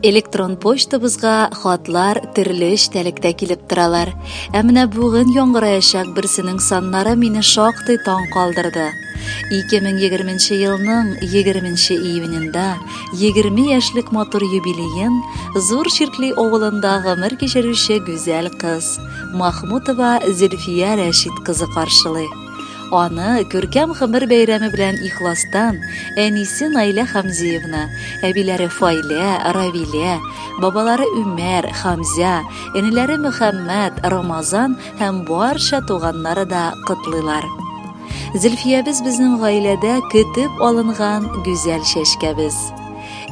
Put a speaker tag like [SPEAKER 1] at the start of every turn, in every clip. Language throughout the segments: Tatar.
[SPEAKER 1] Электрон почтабызга хатлар төрле эчтәлектә килеп торалар. Ә менә бүген яңгыраячак берсенең саннары мине шактый таң калдырды. 2020 елның 20 июнендә 20 яшьлек матур юбилеен Зур Чиркли авылында гомер кичерүче гүзәл кыз Махмутова Зөлфия Рәшит кызы каршылый. Аны күркәм гомер бәйрәме белән ихластан әнисе Наилә Хамзиевна, әбиләре Файлә, Равилә, бабалары Үмәр, Хамзя, энеләре Мөхәммәт, Рамазан һәм барча туганнары да котлыйлар. Зөлфиябез безнең гаиләдә көтеп алынган гүзәл чәчкәбез.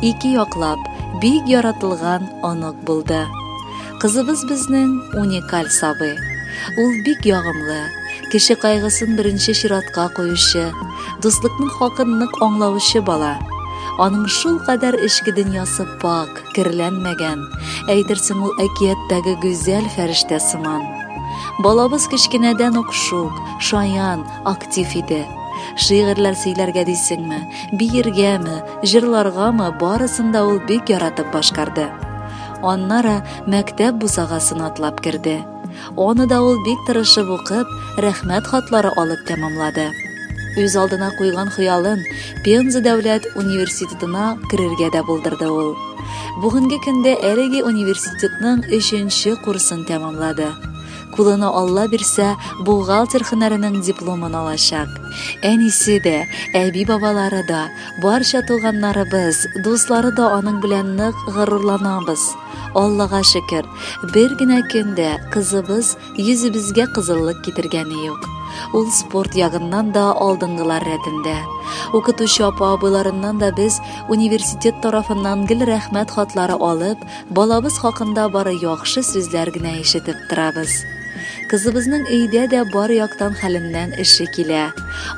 [SPEAKER 1] Ике яклап бик яратылган онык булды. Кызыбыз безнең уникаль сабый. Ул бик ягымлы, кеше кайгысын беренче чиратка куючы, дуслыкның хакын нык аңлаучы бала. Аның шулкадәр эчке дөньясы пакь, керләнмәгән, әйтерсең ул әкияттәге гүзәл фәрештә сыман. Балабыз кечкенәдән үк шук, шаян, актив иде. Шигырьләр сөйләргә дисеңме, биергәме, җырларгамы, барысын да ул бик яратып башкарды. Аннары мәктәп бусагасын атлап керде. Аны да ул бик тырышып укып, рәхмәт хатлары алып тәмамлады. Үз алдына куйган хыялын Пенза дәүләт университетына керергә дә булдырды ул. Бүгенге көндә әлеге университетның өченче курсын тәмамлады. Кулына Алла бирсә, бухгалтер һөнәренең дипломын алачак. Әнисе дә, әби-бабалары да, барча туганнарыбыз, дуслары да аның белән нык горурланабыз. Аллага шөкер, бер генә көн дә кызыбыз йөзебезгә кызыллык китергәне юк. Ул спорт ягыннан да алдынгылар рәтендә. Укытучы апа-абыйларыннан да без университет тарафыннан гел рәхмәт хатлары алып, Балабыз хакында бары яхшы сүзләр генә ишетеп торабыз. Кызыбызның өйдә дә бар яктан хәленнән эше килә.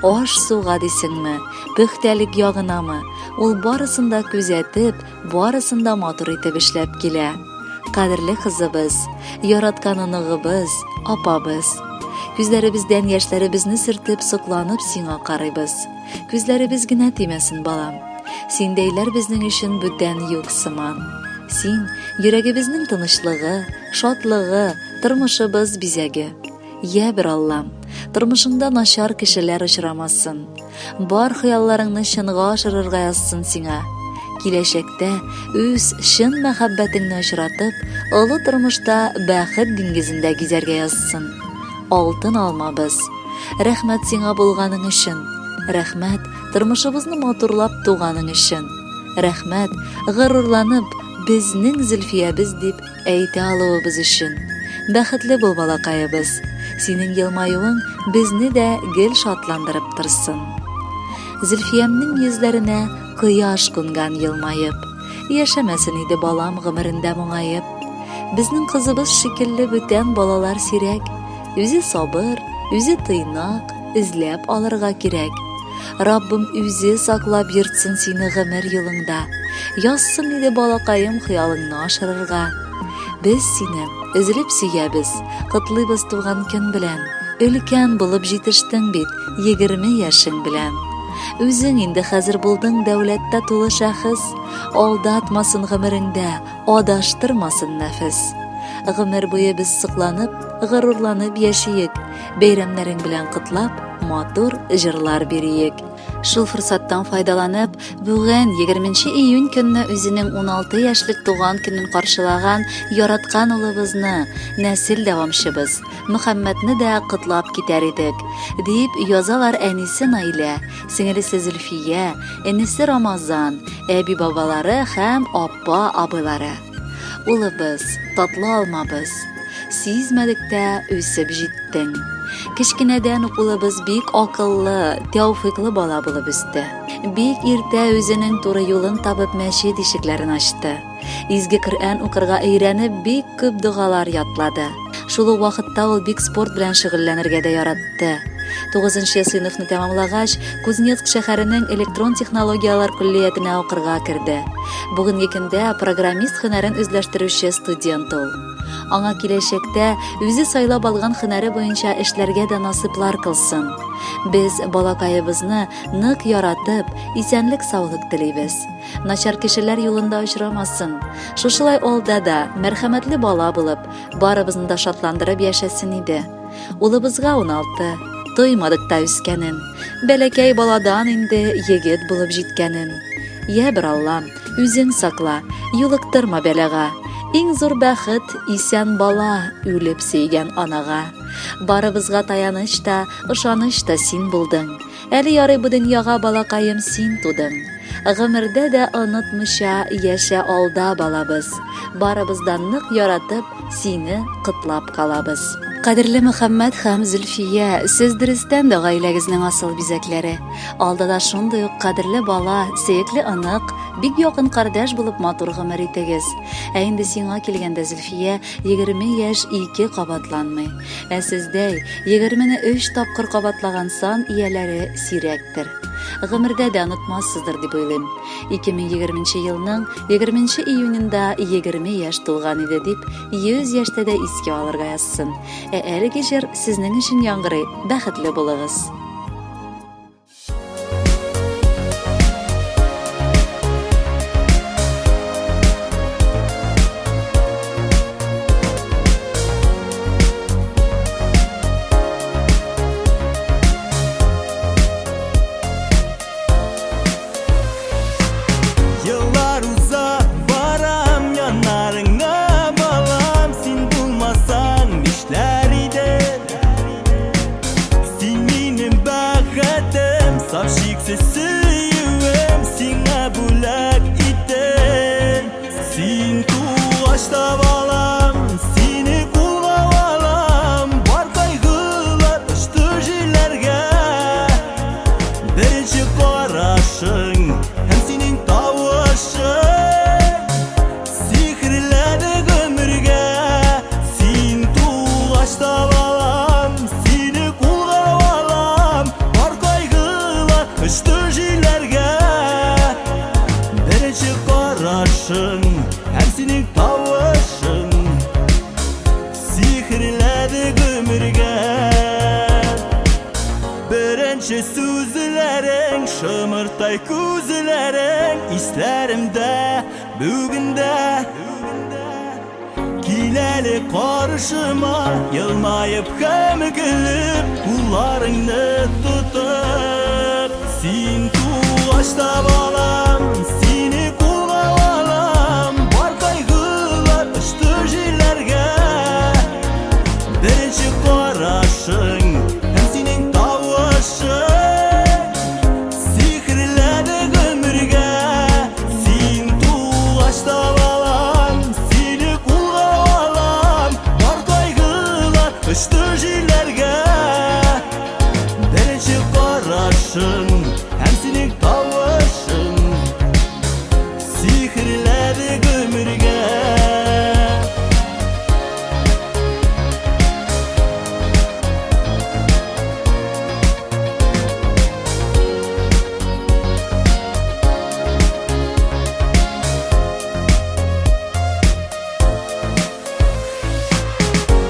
[SPEAKER 1] Аш-суга дисеңме, пөхтәлек ягынамы, ул барысын да күзәтеп, барысын да матур итеп эшләп килә. Кадерле кызыбыз, яраткан оныгыбыз, апабыз. Күзләребездән яшьләребезне сөртеп, сокланып сиңа карыйбыз. Күзләребез генә тимәсен, балам. Синдәйләр безнең өчен бүтән юк сыман. Син, йөрәгебезнең тынычлыгы, шатлыгы, тормышыбыз бизәге. Йә бер Аллам, тормышыңда начар кешеләр очрамасын. Бар хыялларыңны чынга ашырырга язсын сиңа. Киләчәктә үз чын мәхәббәтеңне очратып, олы тормышта бәхет диңгезендә гизәргә язсын. Алтын алмабыз. Рәхмәт сиңа булганың өчен. Рәхмәт, тормышыбызны матурлап туганың өчен. Рәхмәт, горурланып, безнең Зөлфиябез дип әйтә алуыбыз өчен. Бәхетле бул, балакаебыз. Синең елмаюың безне дә гел шатландырып торсын. Зөлфиямнең йөзләренә кояш кунган елмаеп. Яшәмәсен иде балам гомерендә моңаеп. Безнең кызыбыз шикелле бүтән балалар сирәк. Үзе сабыр, үзе тыйнак, эзләп алырга кирәк. Раббым үзе саклап йөртсен сине гомер юлыңда. Язсын иде балакаем хыялыңны ашырырга. Без сине өзелеп сөябез, котлыйбыз туган көн белән. Өлкән булып җитештең бит, 20 яшең белән. Үзең инде хәзер булдың дәүләттә тулы шәхес. Алдатмасын гомереңдә, адаштырмасын нәфес. Гомер буе без сокланып, горурланып яшиек, бәйрәмнәрең белән котлап, матур җырлар бириек. Шул форсаттан файдаланып, бүген 20 июнь көнне үзенең 16 яшьлек туган көнен каршылаган яраткан улыбызны, нәсел дәвамчыбыз, Мөхәммәтне дә котлап китәр идек, дип язалар әнисе Наилә, сеңелесе Зөлфия, энесе Рамазан, әби-бабалары һәм апа-абыйлары. Улыбыз, татлы алмабыз, сизмәдек тә үсеп җиттең. Кечкенәдән үк улыбыз бик акыллы, тәүфыйклы бала булып үсте. Бик иртә үзенең туры юлын табып мәчет ишекләрен ачты. Изге Коръән укырга өйрәнеп, бик күп догалар ятлады. Шул ук вакытта ул бик спорт белән шөгыльләнергә дә яратты. Тугызынчы сыйныфны тәмамлагач, Кузнецк шәһәренең электрон технологияләр көллиятенә укырга керде. Бүгенге көндә программист һөнәрен үзләштерүче студент ул. Аңа киләчәктә үзе сайлап алган һөнәре буенча эшләргә дә насыйплар кылсын. Без балакаебызны нык яратып, исәнлек-саулык телибез. Начар кешеләр юлында очрамасын. Шушылай алда да мәрхәмәтле бала булып, барыбызны да шатландырып яшәсен иде. Улыбызга 16, тоймадык та үскәнен. Бәләкәй баладан инде егет булып җиткәнен. Йә бер Аллам, үзең сакла, юлыктырма бәлага. Иң зур бәхет исән бала үлеп сөйгән анага. Барыбызга таяныч та, ышаныч та син булдың. Әле ярый бу дөньяга балакаем син тудың. Гомердә дә онытмыйча яшә алда балабыз. Барыбыз да нык яратып, сине котлап калабыз. Кадерле Мөхәммәд һәм Зөлфия, сез дөрестән дә гаиләгезнең асыл бизәкләре. Алда да шундый ук кадерле бала, сөекле онык, бик якын кардәш булып матур гомер итегез. Ә инде сиңа килгәндә, Зөлфия, 20 яшь ике кабатланмый. Ә сездәй, егермене өч тапкыр кабатлаган сан ияләре сирәктер. Гомердә дә онытмассыздыр дип уйлыйм. 2020 елның 20 июнендә 20 яшь тулган иде дип, 100 яшьтә дә искә алырга язсын. Ә әлеге җыр сезнең өчен яңгырый, бәхетле булыгыз.
[SPEAKER 2] Еллар уза барам яннарыңа балам син булмасаң нишләр идем Син минем бәхетем, саф шиксез сөюем сиңа бүләк иттем. Син тугач та балам, сине кулга алам, бар кайгылар очты җилләргә. Беренче карашың һәм синең тавышың Сихерләде гомергә. Син тугач та балам, сине кулга алам, бар кайгылар очты җилләргә. Беренче карашың һәм синең тавышың сихерләде гомергә. Беренче сүзләрең, шымыртай күзләрең исләремдә бүген дә. Кил әле каршыма, елмаеп һәм көлеп, кулларыңны тотып. Син тугач та балам, сине кулга алам, бар кайгылар очты җилләргә. Беренче карашың һәм синең тавышың сихерләде гомергә. Син тугач та балам, сине кулга алам, бар кайгылар очты җилләргә. Беренче карашың һәм синең тавышың сихерләде гомергә.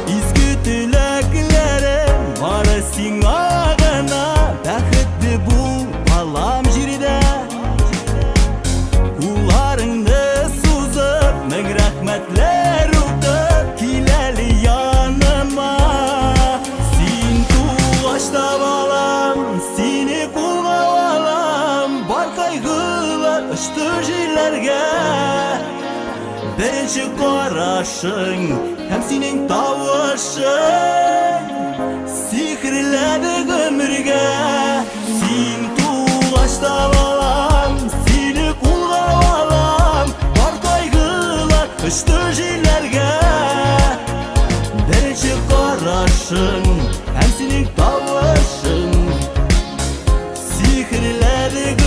[SPEAKER 2] Изге теләкләрем бары сиңа гына, бәхетле бул, балам җирдә. Кулларыңны сузып, мең рәхмәтләр укып, кил әле яныма. Син тугач та балам, сине кулга алам, бар кайгылар очты җилләргә. Беренче карашың һәм синең тавышың сихерләде гомергә. Син тугач та балам, сине кулга алам, бар кайгылар очты җилләргә. Беренче карашың һәм синең тавышың сихерләде.